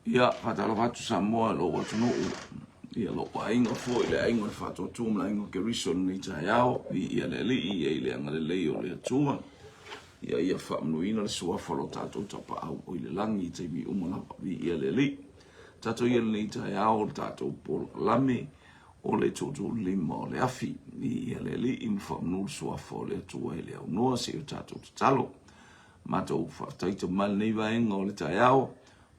Ia, faatalofa atu Samoa i lou atunuu, ia lou aiga foi, le aiga o le Faatuatua ma le aiga o Keriso i lenei taeao. Viia le Alii, ia i le agalelei o le Atua. Ia ia faamanuiina le suafa o lo tatou Tapaau o i le lagi i taimi uma lava. Viia le Alii. Tatou ia lenei taeao o le tatou polokalame o le tuutuulima o le afi. Viia le Alii ma faamanu le suafa o le Atua e le aunoa se i o tatou tatalo. Matou faafetai tama i lenei vaega o le taeao,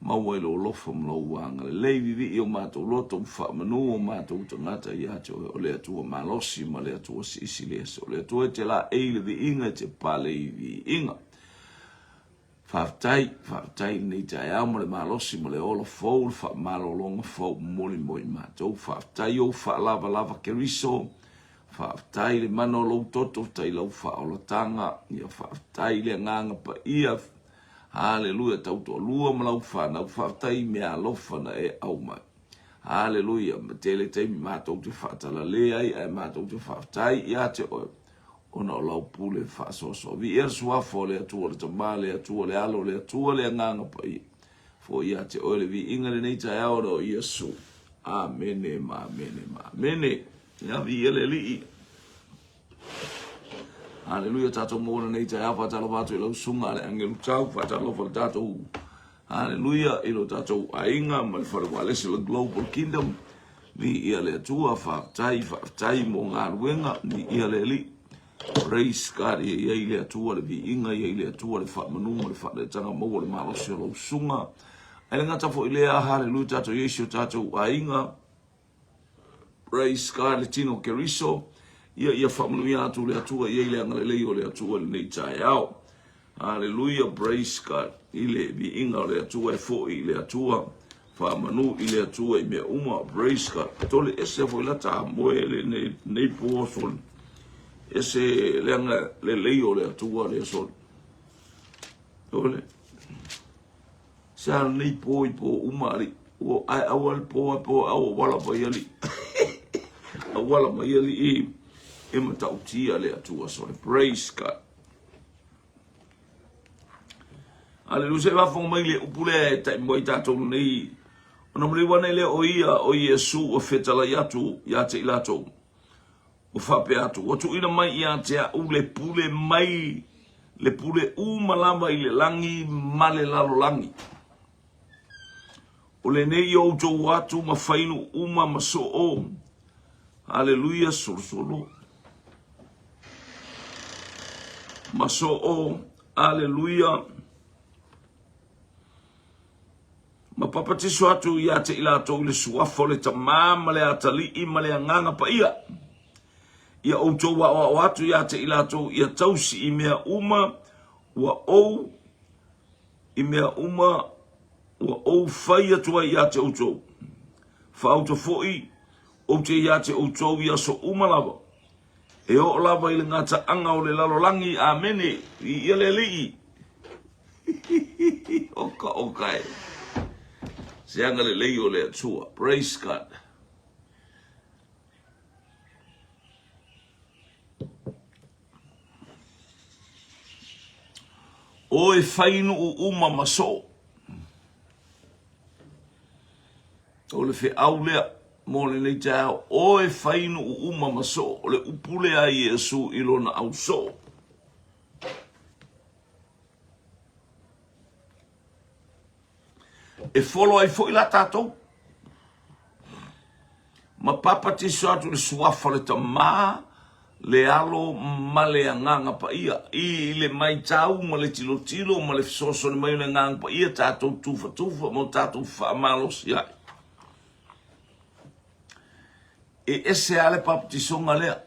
maua i lou alofa ma lou agalelei, vivii o matou loto ma faamanu o matou tagata ia te oe, o le Atua malosi ma le Atua siisi le aso, o le Atua e te laei le viiga e te pale i viiga. Faafetai, faafetai i lenei taeao ma le malosi ma le ola fou, le faamalologa fou momoli mo i matou. Faafetai ou faalavalava Keriso, Faafetai le mana o lou toto, faafetai i lau faaolataga, ia faafetai i le agaga paia, haleluia, tautoalua ma lau fanau, faafetai i meaalofa na e aumai. Haleluia, ma tele taimi matou te faatalale ai, ae matou te faafetai ia te oe, ona o lau pule faasoasoa. Viia le suafa o le Atua le Tama, le Atua le Alo, le Atua le Agaga Paia. Foi ia te oe le viiga i lenei taeao ona o Iesu. Amene ma amene ma amene. Ia viia le Alii. Haleluia tatou maua lenei taeao faatalofa atu i lau susuga le agelu tau faatalofa le tatou haleluia i lo tatou aiga ma le fale walesi o le Global Kingdom. Viia le Atua, faafetai, faafetai mo galuega, viia le Alii. Praise God, ia i ai le Atua le viiga, ia i le Atua le faamanu ma le faaletaga maua le malosi o lau susuga. Ae le gata foi lea, haleluia tatou i ai si o tatou aiga. Praise God, le tino Keriso. Ia ia faamanuia atu le Atua i ai le agalelei o le Atua i lenei taeao. Haleluia, praise God. I le viiga o le Atua e foi i le Atua. Faamanu i le Atua i mea uma. Praise God. Tole ese foi la ta moe le nei, nei po soli. Ese le agalelei o le Atua le soli. Tole. Sa lenei po i po uma ali. Ua ae aua le po ae po aua wala mai ali. Auala mai ali i e matautia le Atua sole. Praise God. Aleluia, se faafofoga mai le upu lea e taimua ai tatou nei. Ona maliu ane lea o ia, o Iesu ua fetalai atu ia te i latou. Ua faapea atu, ua tuuina mai ia te au le pule mai le pule uma lava i le lagi ma le lalolagi. O lenei o outou atu ma fainu uma ma soo. Aleluia, solosolo. Ma soo, aleluia. Ma papatiso atu ia te i latou i le suafa o le Tamā ma le Atalii ma le Agaga Paia. Ia outou aoao atu ia te i latou ia tausi i mea uma ua ou i mea uma ua ou fai atu ai ia te outou. Faauta foi ou te ia te outou i aso uma lava, e oo lava i le gataaga o le lalolagi. Amene. Viia le Alii. Oka oka e. Se agalelei o le Atua. Praise God. O e fai nuu uma ma soo. O le feau lea mo lenei taeao. O e fai nuu uma ma soo. O le upu lea a Iesu i lona au soo. E folo ai foi la tatou. Ma papatiso atu le suafa o le Tamā, le Alo ma le Agaga Paia. I le maitau ma le tilotilo ma le fesoasoani mai o le Agaga Paia tatou tufatufa ma o tatou faamalosi ai. E ese lava le papatisoga lea.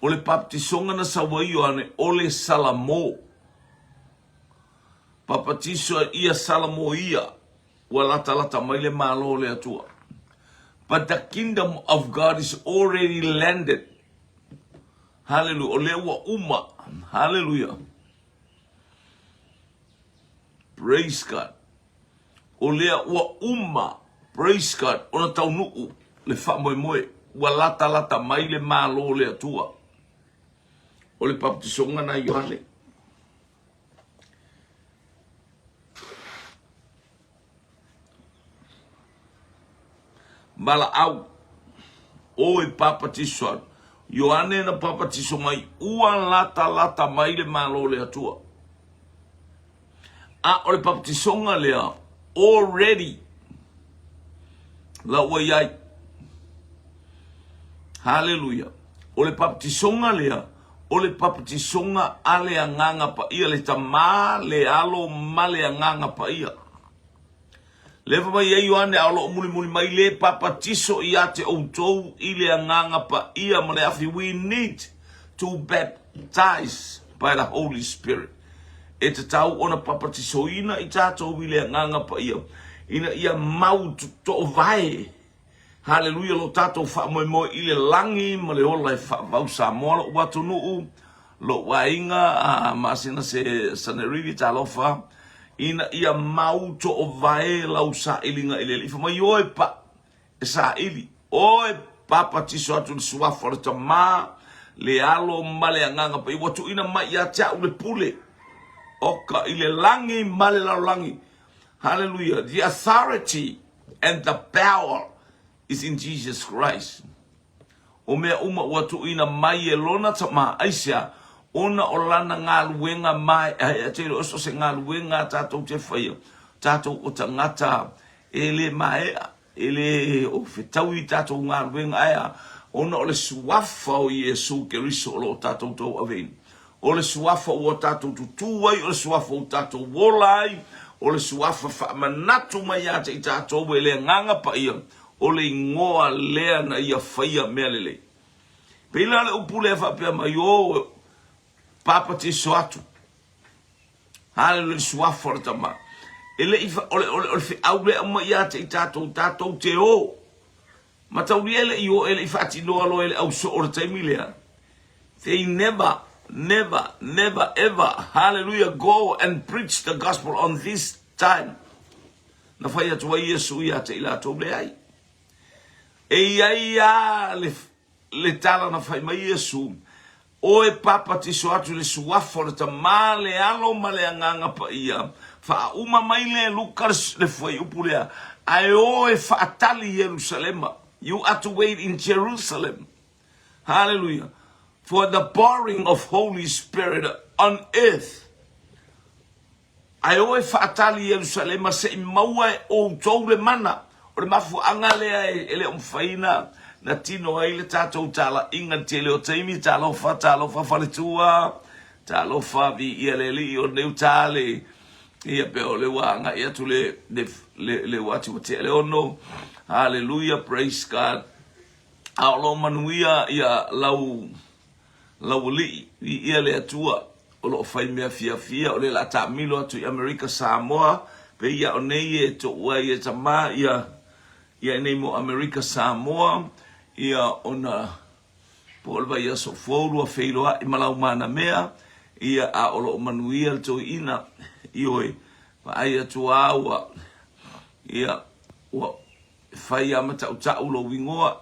O le papatisoga na sau ai Ioane o le Salamo. Papatiso ia Salamo ia ua latalata mai le Malo o le Atua. But the kingdom of God is already landed. Hallelujah. O lea ua uma. Hallelujah. Praise God. O lea ua uma. Praise God. Ona taunuu le faamoemoe. Ua latalata mai le Malo o le Atua. O le baptisoga na Ioane. Valaau, o e papatiso atu. Ioane na papatiso mai, ua latalata mai le Malo o le Atua. A o le papatisoga lea, already, la ua i ai. Haleluia. O le papatisoga lea, o le papatisoga a le Agaga Paia, le Tama, le Alo ma le Agaga Paia. Lea fai mai ai Ioane, a o lo o mulimuli mai le papatiso ia te outou i le Agaga Paia ma le afi. We need to baptize by the Holy Spirit. E tatau ona papatisoina i tatou i le Agaga Paia ina ia mau toovae. Haleluia lo tatou faamoemoe i le lagi ma le ola e faavau Samoa lo'u atunuu, lo'u aiga a masina se Sanerivi talofa ina ia mau toovae lau sailiga i le Alii. Fai mai oe pa e saili, oe papatiso atu i le suafa o le Tama, le Alo ma le Agaga Paia ua tuuina mai ia te a'u le pule oka i le lagi ma le lalolagi. Hallelujah. The authority and the power is in Jesus Christ. O mea uma ua tuuina mai e lona tama, aisea, ona o lana galuega maeaea te o so se galuega a tatou te faia, tatou o tagata e le maea, e le o fetaui tatou galuega aea, ona o le suafa o Iesu Keriso o lo o tatou tauaveina. O le Suafa ua tatou tutū ai, o le Suafa ua tatou ola ai, o le Suafa faamanatu mai ia te i tatou e le Agaga Paia, o le Igoa lea na Ia faia mea lelei. Pei la le upu lea faapea mai, O, papatiso atu. Haleluia, le Suafa o le Tama. E le i, o le, o le, o le feau lea aumai ia te i tatou, tatou te o. Mataulia e le i o, e le i faatinoa loa e le au soo o le taimi lea. They never, never, never, ever, hallelujah, go and preach the gospel on this time. Na fai atu ai Iesu ia te i latou, leai. E i ai a le, le tala na fai mai Iesu, O e papatiso atu i le Suafa o le Tama, le Alo ma le Agaga Paia, faauma mai lea e Luka le fuaiupu lea, ae o e faatali i Ierusalema. You are to wait in Jerusalem. Hallelujah. For the pouring of Holy Spirit on earth. Ae o e faatali i Ierusalema se i maua e outou le mana. O le mafuaaga lea e le o mafai na tino ai le tatou talaiga i le tele o taimi, talofa, talofa faletua, talofa viia le Alii o lenei uta le, ia pei o lea ua agai atu le, le, le, le uati ua tea le ono. Hallelujah, praise God. A o lo o manuia ia lau Laualii, viia le Atua, o lo o fai mea fiafia, o lea o le a taamilo atu i Amerika Samoa, pei ia o nei e toʻu ai e tama ia, ia nei mo Amerika Samoa, ia ona po o le vaiaso fou lua feiloai ma lau manamea, ia a o lo o manuia le toeaina, ioe, vaai atu lava ua, ia, ua fai lava ma tautau lou igoa.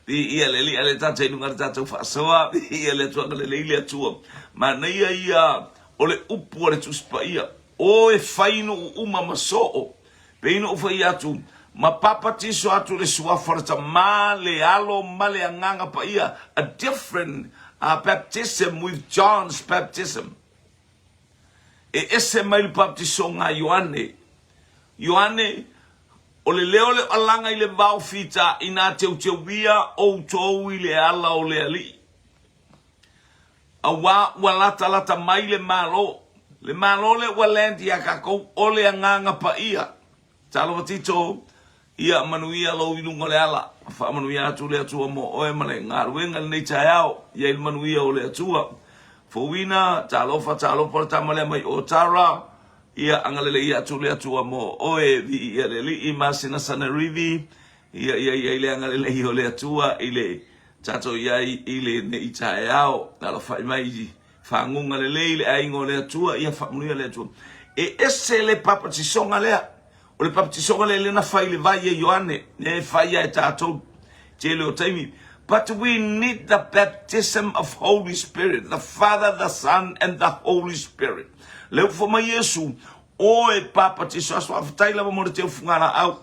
Viia le Alii, a le tatou i luga o le tatou faasoa, viia le Atua, agalelei le Atua. Manaia ia o le upu a le Tusi Paia, O e fai nuu uma ma soo, pei na ou fai atu, ma papatiso atu le Suafa o le Tama, le Alo ma le Agaga Paia, a different uh, baptism with John's baptism. E ese mai le baptisoga a Ioane. Ioane, o le leo le alaga i le vao fita inā teuteuia outou i le ala o le Alii. Auā ua latalata mai le Malo. Le Malo lea ua land iā kakou o le Agaga Paia. Talofa Tito, ia manuia lou i luga o le ala. Faamanuia atu le Atua mo oe ma le galuega i lenei taeao. Ia i le manuia o le Atua. Fouina, talofa, talofa le tama lea mai o Tara. Ia agalelei atu le Atua mo oe, viia le Alii, masina Sanerivi. Ia ia ia i le agalelei o le Atua i le tatou iai i lenei taeao. Alafai mai Faguga lelei le aiga o le Atua, ia faamanuia le Atua. E ese le papatisoga lea. O le papatisoga lea lea na fai i le vai e Ioane, lea e fai lava e tatou tele o taimi. But we need the baptism of Holy Spirit, the Father, the Son and the Holy Spirit. Lea ua fai mai Iesu, o e papatiso aso, faafetai lava mo le teu fugalaau.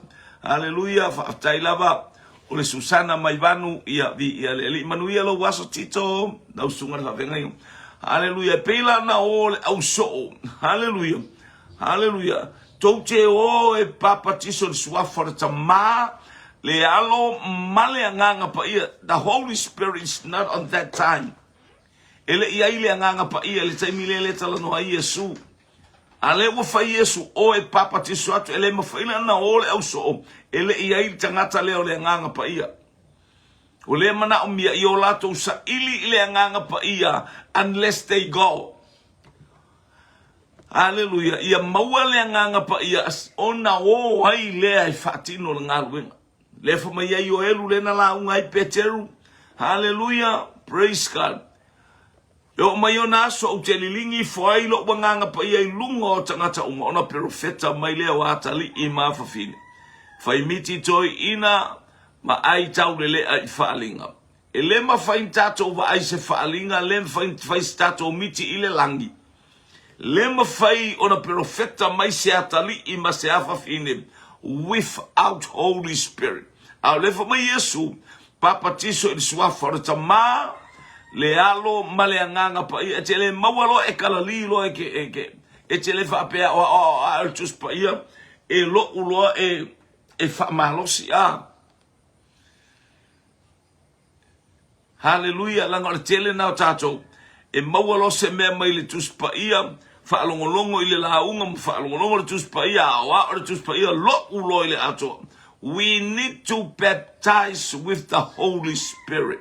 Haleluia, faafetai lava o le Susana mai Vanu, ia viia le Alii. Manuia lou aso Tito, lau susuga i le faafeagaiga. Haleluia, e pei la ona o le au soo. Haleluia, haleluia. Tou te o e papatiso i le suafa o le Tama, le Alo ma le Agaga Paia. The Holy Spirit is not on that time. E le i ai le Agaga Paia i le taimi lea le talanoa ai Iesu. A lea ua fai Iesu, o e papatiso atu, e le mafai la ona o le au soo, e le i ai le tagata lea o le Agaga Paia. O lea manaomia i o latou saili i le Agaga Paia unless they go. Aleluia, ia maua le Agaga Paia ona o ai lea e faatino le galuega. Lea fai mai ai Ioelu lea na lauga ai Peteru. Haleluia, praise God. E oo mai ona aso ou te liligi ifo ai lou agaga paia i luga o tagata uma, ona perofeta mai lea o atalii ma afafine, faimiti toeaiina ma ai taulelea i faaaliga. E le mafai ona tatou vaai se faaaliga, le mafai ona fai se tatou miti i le lagi. Le mafai ona perofeta mai se atalii ma se afafine without Holy Spirit. A o lea fai mai Iesu, papatiso i le suafa o le Tama, le Alo ma le Agaga Paia. E te le maua loa e kalali loa e ke, e ke, e te le faapea o a o a o le Tusi Paia, e lo'u loa e, e faamalosi a. Haleluia, leaga o le tele na o tatou e maua loa se mea mai le Tusi Paia, faalogologo i le lauga ma faalogologo i le Tusi Paia, aoao le Tusi Paia, lo'u loa i le atoa. We need to baptize with the Holy Spirit.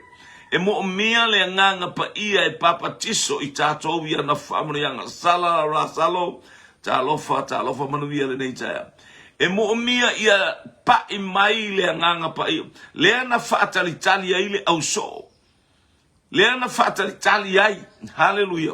E moomia le Agaga Paia e papatiso i tatou i ana faamanuiaga. Sala Rasalo, talofa, talofa manuia lenei taeao. E moomia ia pai mai le Agaga Paia, lea na faatalitali ai le ausoo, lea na faatalitali ai, haleluia,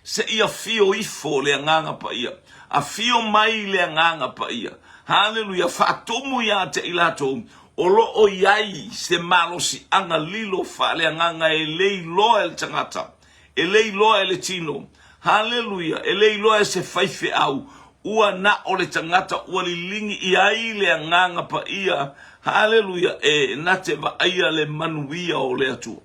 seia afio ifo le Agaga Paia, afio mai le Agaga Paia, haleluia, faatumu ia te i latou o lo o i ai se malosiaga lilo faaleagaga e le iloa e le tagata, E le iloa e le tino. Haleluia! E le iloa e se faifeau. Ua na o le tagata ua liligi i ai le Agaga Paia. Haleluia! E na te vaaia le manuia o le Atua.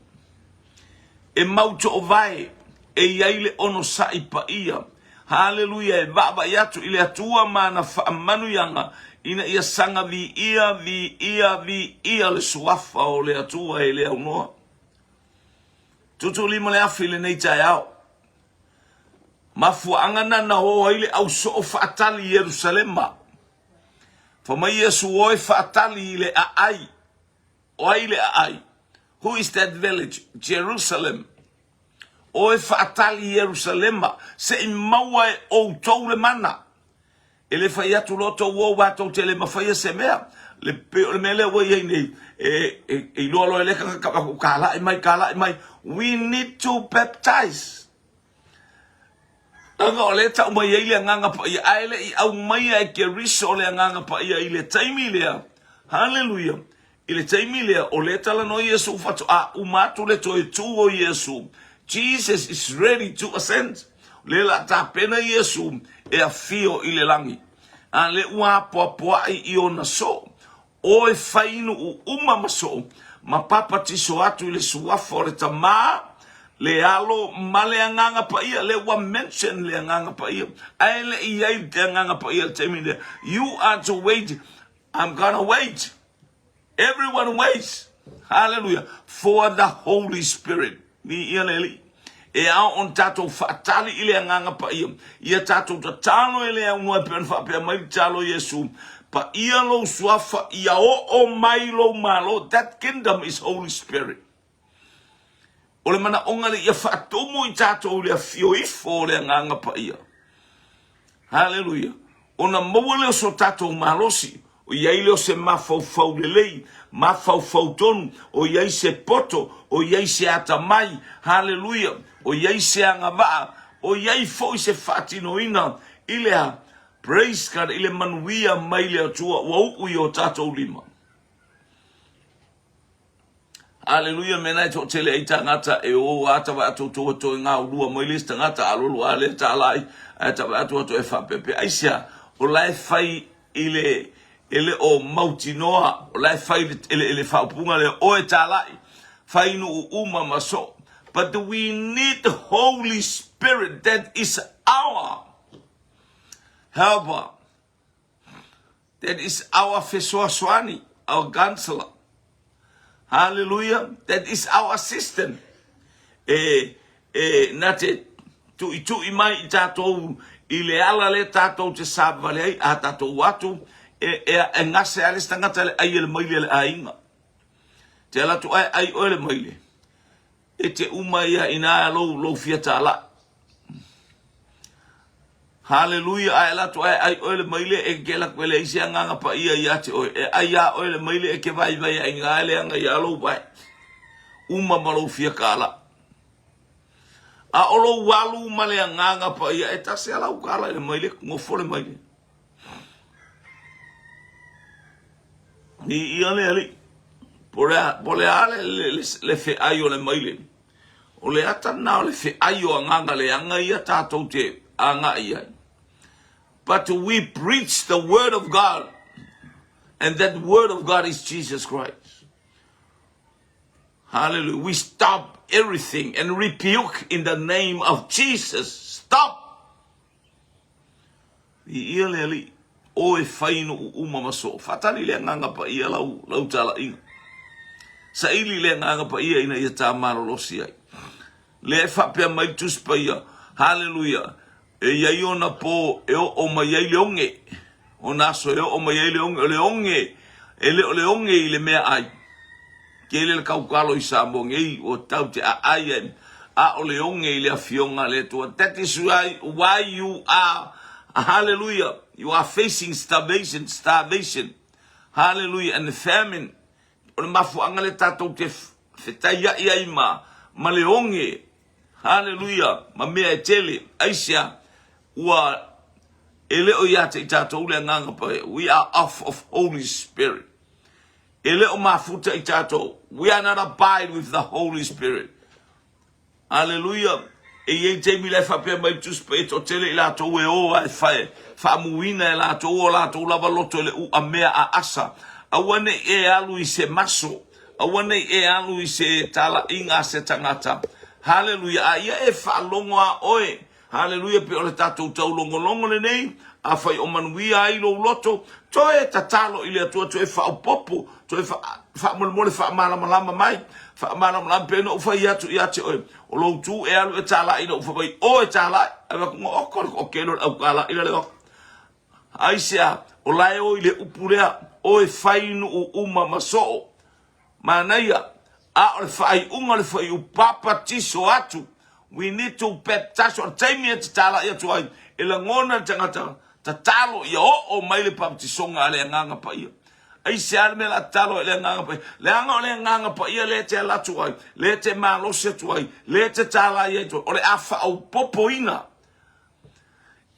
E mau toovae, e i ai le onosai paia. Haleluia! E vaavaai atu i le Atua ma ana faamanuiaga ina ia saga viia, viia, viia le Suafa o le Atua e le aunoa. Tuutuulima le afi i lenei taeao. Mafuaaga na na o ai le au soo faatali i Ierusalema. Fai mai Iesu o e faatali i le aai. O ai le aai? Who is that village? Jerusalem. O e faatali i Ierusalema se i maua e outou le mana. E le fai atu loa tou o aua tou te le mafaia se mea. Le pei o le mea lea ua i ai nei, e, e, e iloa loa e le tagata ka kala'i mai, kala'i mai. We need to baptize. Leaga o lea e tau mai ai le Agaga Paia, ae le i aumaia e Keriso le Agaga Paia i le taimi lea. Haleluia. I le taimi lea, o lea e talanoa Iesu faatoa uma atu le toe tu o Iesu. Jesus is ready to ascend. O lea la tapena Iesu e afio i le lagi. A lea ua apoapoai i ona soo. O e fai nuu uma ma soo, ma papatiso atu i le suafa o le Tama, le Alo ma le Agaga Paia. Lea ua mention le Agaga Paia. Ae le i ai le Agaga Paia i le taimi lea. You are to wait. I'm gonna wait. Everyone waits. Hallelujah. For the Holy Spirit. Viia le Alii. E ao ona tatou faatali i le Agaga Paia. Ia tatou tatalo e le aunoa e pei ona faapea mai le tatalo a Iesu, Paia lou suafa ia oo mai lou malo. That kingdom is Holy Spirit. O le manaoga lea ia faatumu i tatou i le afio ifo o le Agaga Paia. Haleluia. Ona maua lea o so tatou malosi, o i ai lea o se mafaufau lelei, mafaufau tonu, o i ai se poto, o i ai se atamai, haleluia, o i ai se agavaa, o i ai foi se faatinoina i le a? Praise God, i le manuia mai le Atua ua uu i o tatou lima. Aleluia mea e toatele ai tagata e o a tavae atu outou e toe gaulua mai le isi tagata alualu a lea talai ae tavae atu atu e faapea aisea o la e fai i le E le o mautinoa o la e fai le, le faaupuga lea, o e tāla'i, fai nuu uma ma soo. But we need the Holy Spirit that is our helper. That is our fesoasoani, our counselor. Hallelujah. That is our assistant. E, e, na te tuitui mai i tātou i le ala le tātou te sāvale ai, a tātou atu, e, e, e gase ale se tangata le ai e le maile le aiga. Te ala tu ai ai oe le maile. E te uma ia inā lou, lou fia tālai. Haleluia, a e alu atu ae ai oe le maile e ke lako e leai se agaga paia ia te oe. E ai a oe le maile e ke vaivai ai ngā le anga ia lou vae. Uma ma lou fia kāla. A o lou alu ma le agaga paia e tasi a lau kāla i le maile, ngofo le maile. I ia le ali. Po le a, po le a le, le, le, le feai o le maile. O le ata lena o le feai o agaga leaga ia tatou te agai ai. But we preach the word of God and that word of God is Jesus Christ. Hallelujah. We stop everything and rebuke in the name of Jesus. Stop. I ia le alii, o e fai nuu uma ma soo. Faatali le agaga paia lau, lau talaiga. Saili le agaga paia ina ia tā malolosi ai. Lea e faapea mai le Tusi Paia, haleluia, e i ai ona pō e oo mai ai le oge, ona aso e oo mai ai le oge, o le oge, e le o le oge i le mea ai. Tele le kaukalo i Samoa nei, ua tau te aai ai, a o le oge i le afioga a le Atua. That is why, why you are, hallelujah, you are facing starvation, starvation, hallelujah, and famine. O le mafuaaga lea tatou te fetaiai ai ma, ma le oge, hallelujah, ma mea e tele. Aisea, ua e le o ia te i tatou le agaga paia. We are off of Holy Spirit. E le o mafuta i tatou. We are not abide with the Holy Spirit. Aleluia. E i ai taimi la e faapea mai le Tusi Paia, toatele i latou e o a e fae, faamuina e latou o latou lava loto i le uamea a asa. Aua ne i e alu i se maso. Aua ne i e alu i se talaiga a se tagata. Haleluia. A ia e faalogo a oe Haleluia, pei o le tatou taulogologo lenei, afai o manuia ai lou loto, toe tatalo i le Atua, toe faaopoopo, toe faamolemole faamalamalama mai, faamalamalama pei ona ou fai atu ia te oe, o lou tu e alu e tāla'i na ou fai mai, o e tāla'i, ae fai atu, oko le toatele o le au tāla'i la le oka. Aisea, o la e o i le upu lea, o e fai nuu uma ma soo, Manaia, a o le faaiuga o le fuaiupu papatiso atu, we need to baptize, o le taimi e tatala'i atu ai, e lagona le tagata tatalo ia oo mai le papatisoga a le Agaga Paia. Aisea le mea la tatalo ai le Agaga Paia? Leaga o le Agaga Paia lea e te ala atu ai, lea e te malosi atu ai, lea e te talai atu ai, o le a faaopoopoina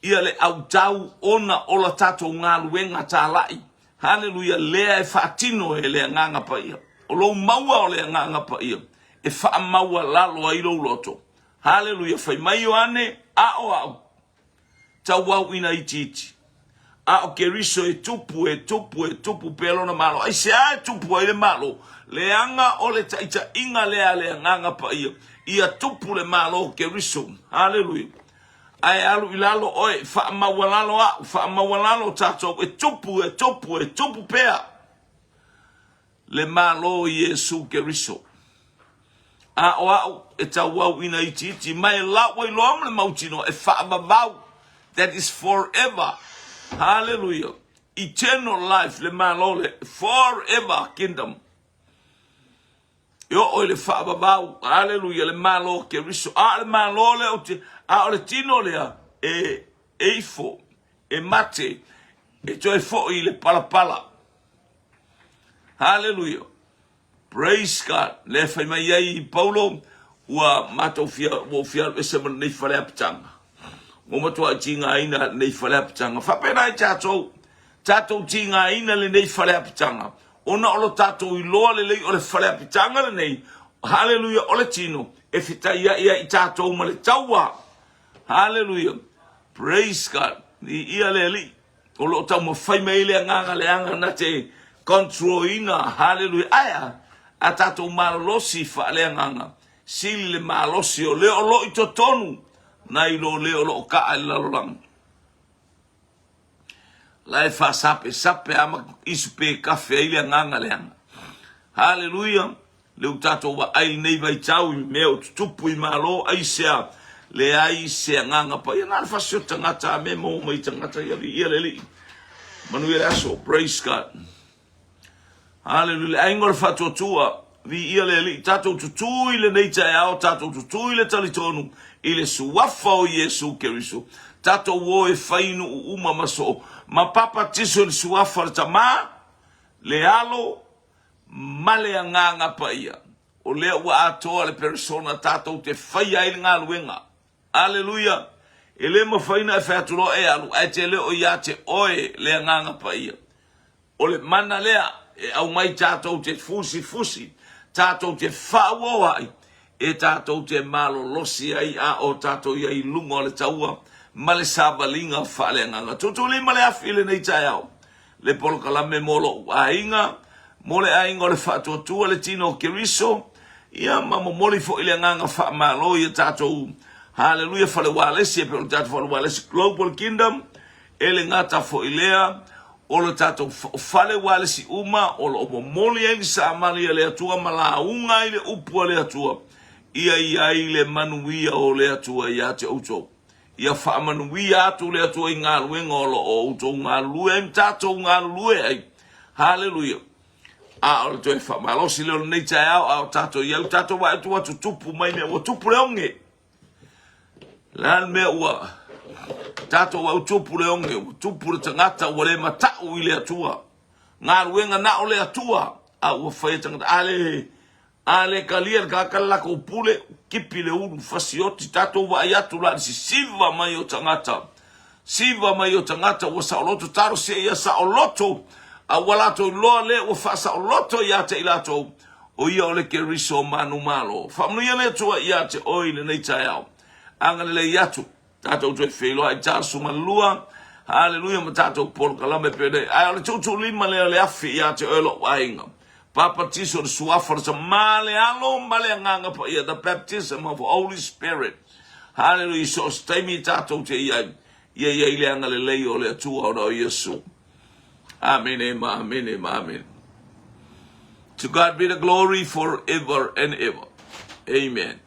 ia le autau ona o la tatou galuega talai. Haleluia, lea e faatino e le Agaga Paia. O lou maua o le Agaga Paia e faamaualalo ai lou loto. Haleluia, fai mai Ioane, a o au, tauau ina itiiti. A o Keriso e tupu, e tupu, e tupu pea lona malo. Aisea e tupu ai le malo? Leaga o le taitaiga lea a le Agaga Paia, ia tupu le malo o Keriso. Haleluia. Ae alu i lalo oe, faamaualalo au, faamaualalo tatou, e tupu, e tupu, e tupu pea le Malo i Iesu Keriso. A o au e tauau ina itiiti, ma e lau ai loa ma le mautinoa e faavavau. That is forever. Hallelujah. Eternal life, le Malo le forever kingdom. E oo i le faavavau, aleluia, le Malo o Keriso. A o le Malo lea ou te, a o le tino lea e, e ifo, e mate, e toe foi i le palapala. Haleluia. Praise God. Lea fai mai ai Paulo, ua matou fia, ua ou fia alu ese ma lenei fale apitaga. Ua matuai tigaina lenei fale apitaga. Faapena ai tatou, tatou tigaina lenei fale apitaga. Ona o lo tatou iloa lelei o le fale apitaga lenei, haleluia, o le tino, e fetaiai ai i tatou ma le taua. Haleluia. Praise God. Viia le Alii. O lo o taumafai mai ai le agaga leaga na te control ina. Haleluia. Ae a? A tatou malolosi faaleagaga, sili le malosi o le o lo o i totonu nai lo le o lo o kaa i le lalolagi. La e faasapesape lava ma isupe kafe ai le agaga leaga. Haleluia! Lea ua tatou vaai i lenei vaitau i mea o tutupu i Malo, aisea leai se agaga paia. Na o le fasioti tagata a mea e maua mai i tagata ia, viia le Alii. Manuia le aso. Praise God. Haleluia. Le aiga o le faatuatua, viia le Alii. Tatou tutū i lenei taeao, tatou tutū i le talitonu i le suafa o Iesu Keriso. Tatou o e fai nuu uma ma soo, ma papatiso i le suafa o le Tama, le Alo, ma le Agaga Paia. O lea ua atoa le peresona tatou te faia ai le galuega. Aleluia! E le mafai ona e fai atu loa e alu, ae te le o ia te oe le Agaga Paia. O le mana lea e aumai tatou te fusifusi, tatou te faauaoai, e tatou te malolosi ai a o tatou i ai i luga o le taua ma le savaliga faaleagaga. Tuutuulima le afi i lenei taeao, le polokalame mo lou aiga, mo le aiga o le faatuatua, le tino o Keriso, ia ma momoli foi le agaga faamalo i a tatou Haleluia fale ualesi e pei o le tatou fale ualesi Global Kingdom, E le gata foi i lea, o le tatou fale ualesi uma o lo o momoli ai le samali a le Atua ma lauga ai le upu a le Atua, ia i ai le manuia o le Atua ia te outou. Ia faamanuia atu le Atua i galuega o lo o outou galulue ai ma tatou galulue ai. Haleluia! A o le toe faamalosi lea o lenei taeao, a o tatou i ai, ua tatou vaai atu ua tutupu mai mea, ua tupu le oge. Le a le mea ua tatou au tupu le oge, ua tupu le tagata ua le matau i le Atua. Galuega na o le Atua, a ua fai e tagata. A le, a le kalia le tagata le latou pule, kipi le ulu, fasioti, tatou vaai atu la i le sisiva mai o tagata. Siva mai o tagata ua saoloto, talosia ia saoloto, a ua latou iloa lea ua faasaoloto ia te i latou, o ia o le Keriso manumalo. Faamanuia le Atua ia te oe i lenei taeao. Agalelei atu, tatou toe feiloai 42, haleluia ma tatou polokalame penei. Ae o le tuutuulima lea o le afi ia te oe lou aiga. Papatiso le suafa o le Tama, le Alo ma le Agaga Paia, the baptism of Holy Spirit. Haleluia, i so o se taimi tatou te i ai, ia i ai le agalelei o le Atua ona o Iesu. Amene ma amene ma amene. To God be the glory forever and ever. Amen.